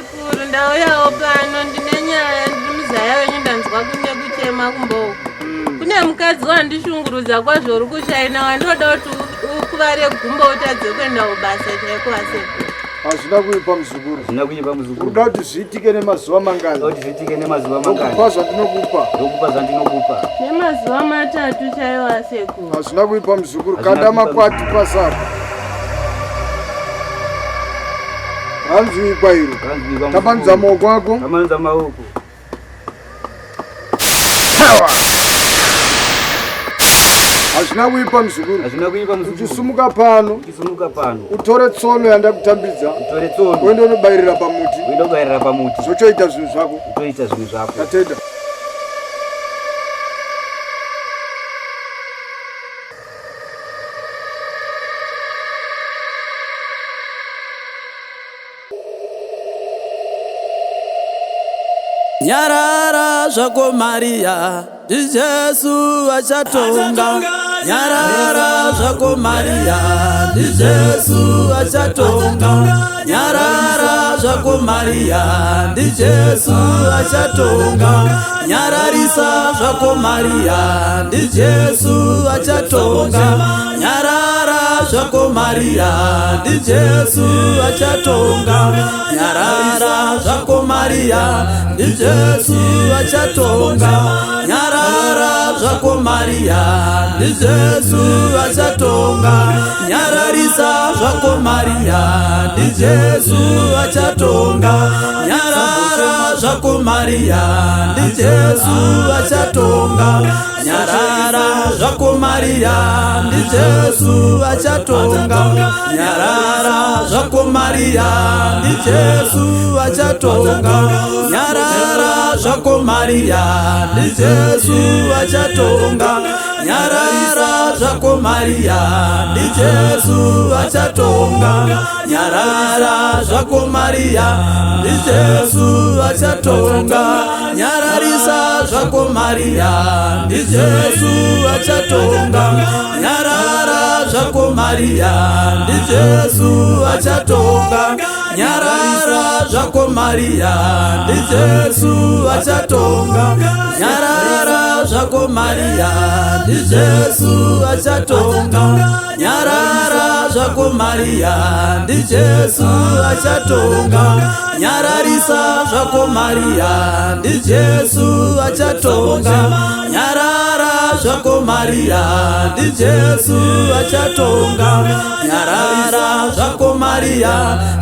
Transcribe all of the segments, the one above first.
Asekuru, ndauyawo pano ndine nyaya, ndiri muzaya wenyu, ndanzwa kune kuchema kumba uku. Kune mukadzi wandishungurudza kwazvo uri kushaina wandinoda kuti ukuvare gumbo utadze kuenda kubasa chaiko asekuru. Hazvina kuipa muzukuru. Hazvina kuipa muzukuru. Unoda kuti zviitike nemazuva mangani? Unoda kuti zviitike nemazuva mangani? Ndokupa zvandinokupa. Ndokupa zvandinokupa. Nemazuva matatu chaiwo asekuru. Hazvina kuipa muzukuru. Hazvina Kanda kuipa. makwati pasapa. Ranzwikwa iro. Ranzwikwa. Tambanudza maoko ako. Tambanudza maoko. Hazvina kuipa muzukuru. Hazvina kuipa muzukuru. Uchisumuka pano. Uchisumuka pano. Utore tsono yandakutambidza. Utore tsono. Uende unobayirira pamuti. Uende unobayirira pamuti. Zvochoita zvinhu zvako. Utoita zvinhu zvako. Tatenda. Nyarara zvako Maria, ndiJesu vachatonga. Nyarara zvako Maria, ndiJesu vachatonga. Nyarara zvako Maria, ndiJesu vachatonga. Nyararisa zvako Maria, ndiJesu vachatonga. Nyarara zvako Maria, ndiJesu vachatonga. Nyarara zvako Maria, ndiJesu vachatonga. Nyarara zvako Maria, ndiJesu vachatonga. Nyararisa zvako Maria, ndiJesu vachatonga. Nyarara zvako Maria, ndiJesu vachatonga. Nyarara zvako Maria, ndiJesu vachatonga. Nyarara zvako Maria, ndiJesu vachatonga. Nyarara zvako Maria, ndiJesu vachatonga. Nyarara zvako Maria, ndiJesu vachatonga. Nyarara zvako Maria, ndiJesu vachatonga. Nyararisa zvako Maria, ndiJesu vachatonga. Nyarara zvako Maria, ndiJesu vachatonga. Nyarara zvako Maria, ndiJesu vachatonga. Nyarara zvako Maria, ndiJesu vachatonga. Nyarara zvako Maria, ndiJesu vachatonga. Nyararisa zvako Maria, ndiJesu vachatonga. Nyarara zvako Maria, ndiJesu vachatonga. Nyarara zvako Maria,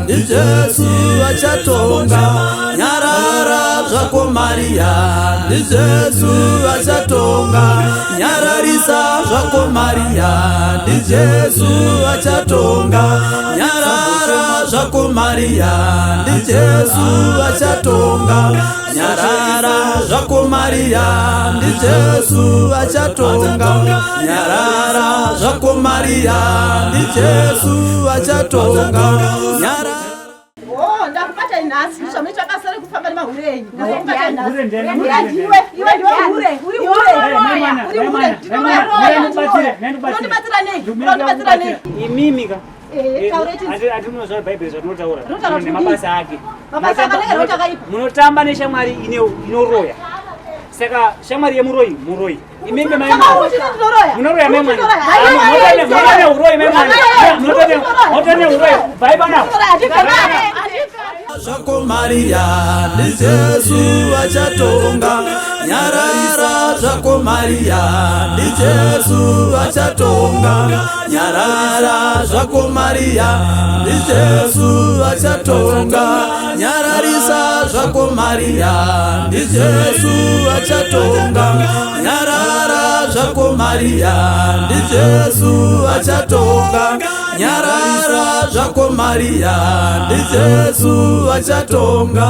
ndiJesu vachatonga. Nyarara zvako Maria, ndiJesu vachatonga. Nyararisa zvako Maria, ndiJesu vachatonga. Nyarara zvako Maria, ndiJesu vachatonga. Nyarara zvako Maria, ndiJesu vachatonga. Nyarara zvako Maria, ndiJesu vachatonga. Nyarara. Oh, ndakubata nhasi zvamunoita basa rekufamba nemahure enyu. Ndakubata nhasi. Hure ndiwe, iwe ndiwe hure, uri hure. Uri hure, ndinomuroya. Unondibatsira nei? Unondibatsira nei? Imimi ka. Eh, taura ichi. Atinoziva Bhaibheri zvatinotaura. Rinotaura kuti Nemabasa ake. Mabasa akanaka here kuti akaipa? Munotamba neshamwari inoroya. Saka shamwari yemuroyi muroyi. Imimi mai Saka uri kuti ndinoroya? Munoroya mai mwana. Ndinoroya. Haiwa, Munotone uroyi mai mwana. Munotone uroyi. Bhai panapa. Ndinoroya, handibve. Zvako Maria, ndiJesu vachatonga. Nyarara zvako Maria, ndiJesu vachatonga. Nyarara zvako Maria, ndiJesu vachatonga. Nyararisa zvako Maria, ndiJesu vachatonga. Nyarara zvako Maria, ndiJesu vachatonga. Nyarara zvako Maria, ndiJesu vachatonga.